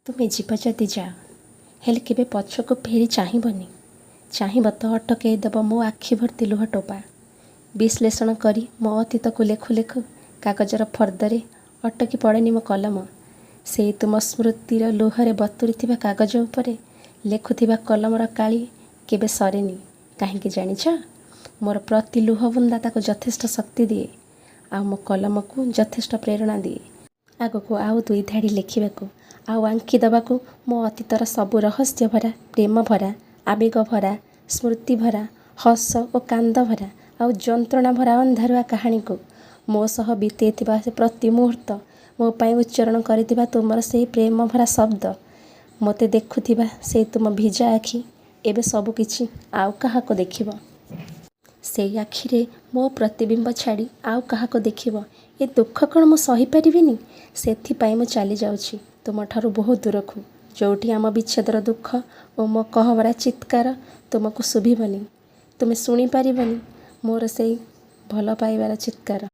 ତୁମେ ଯିବ ଯଦି ଯାଅ, ହେଲେ କେବେ ପଛକୁ ଫେରି ଚାହିଁବନି। ଚାହିଁବ ତ ଅଟକେଇ ଦେବ ମୋ ଆଖି ଭର୍ତ୍ତି ଲୁହ ଟୋପା। ବିଶ୍ଳେଷଣ କରି ମୋ ଅତୀତକୁ ଲେଖୁ ଲେଖୁ କାଗଜର ଫର୍ଦ୍ଦରେ ଅଟକି ପଡ଼େନି ମୋ କଲମ। ସେଇ ତୁମ ସ୍ମୃତିର ଲୁହରେ ବତୁରିଥିବା କାଗଜ ଉପରେ ଲେଖୁଥିବା କଲମର କାଳି କେବେ ସରେନି। କାହିଁକି ଜାଣିଛ? ମୋର ପ୍ରତି ଲୁହ ବୁନ୍ଦା ତାକୁ ଯଥେଷ୍ଟ ଶକ୍ତି ଦିଏ, ଆଉ ମୋ କଲମକୁ ଯଥେଷ୍ଟ ପ୍ରେରଣା ଦିଏ ଆଗକୁ ଆଉ ଦୁଇ ଧାଡ଼ି ଲେଖିବାକୁ, ଆଉ ଆଙ୍କି ଦେବାକୁ ମୋ ଅତୀତର ସବୁ ରହସ୍ୟ ଭରା, ପ୍ରେମ ଭରା, ଆବେଗ ଭରା, ସ୍ମୃତି ଭରା, ହସ ଓ କାନ୍ଦ ଭରା, ଆଉ ଯନ୍ତ୍ରଣା ଭରା ଅନ୍ଧାରୁଆ କାହାଣୀକୁ। ମୋ ସହ ବିତେଇଥିବା ସେ ପ୍ରତି ମୁହୂର୍ତ୍ତ, ମୋ ପାଇଁ ଉଚ୍ଚାରଣ କରିଥିବା ତୁମର ସେଇ ପ୍ରେମ ଭରା ଶବ୍ଦ, ମୋତେ ଦେଖୁଥିବା ସେଇ ତୁମ ଭିଜା ଆଖି, ଏବେ ସବୁକିଛି ଆଉ କାହାକୁ ଦେଖିବ? ସେଇ ଆଖିରେ ମୋ ପ୍ରତିବିମ୍ବ ଛାଡ଼ି ଆଉ କାହାକୁ ଦେଖିବ? ଏ ଦୁଃଖ କ'ଣ ମୁଁ ସହିପାରିବିନି? ସେଥିପାଇଁ ମୁଁ ଚାଲିଯାଉଛି ତୁମଠାରୁ ବହୁ ଦୂରକୁ, ଯୋଉଠି ଆମ ବିଚ୍ଛେଦର ଦୁଃଖ ଓ ମୋ କୋହଭରା ଚିତ୍କାର ତୁମକୁ ଶୁଭିବନି। ତୁମେ ଶୁଣିପାରିବନି ମୋର ସେଇ ଭଲ ପାଇବାର ଚିତ୍କାର।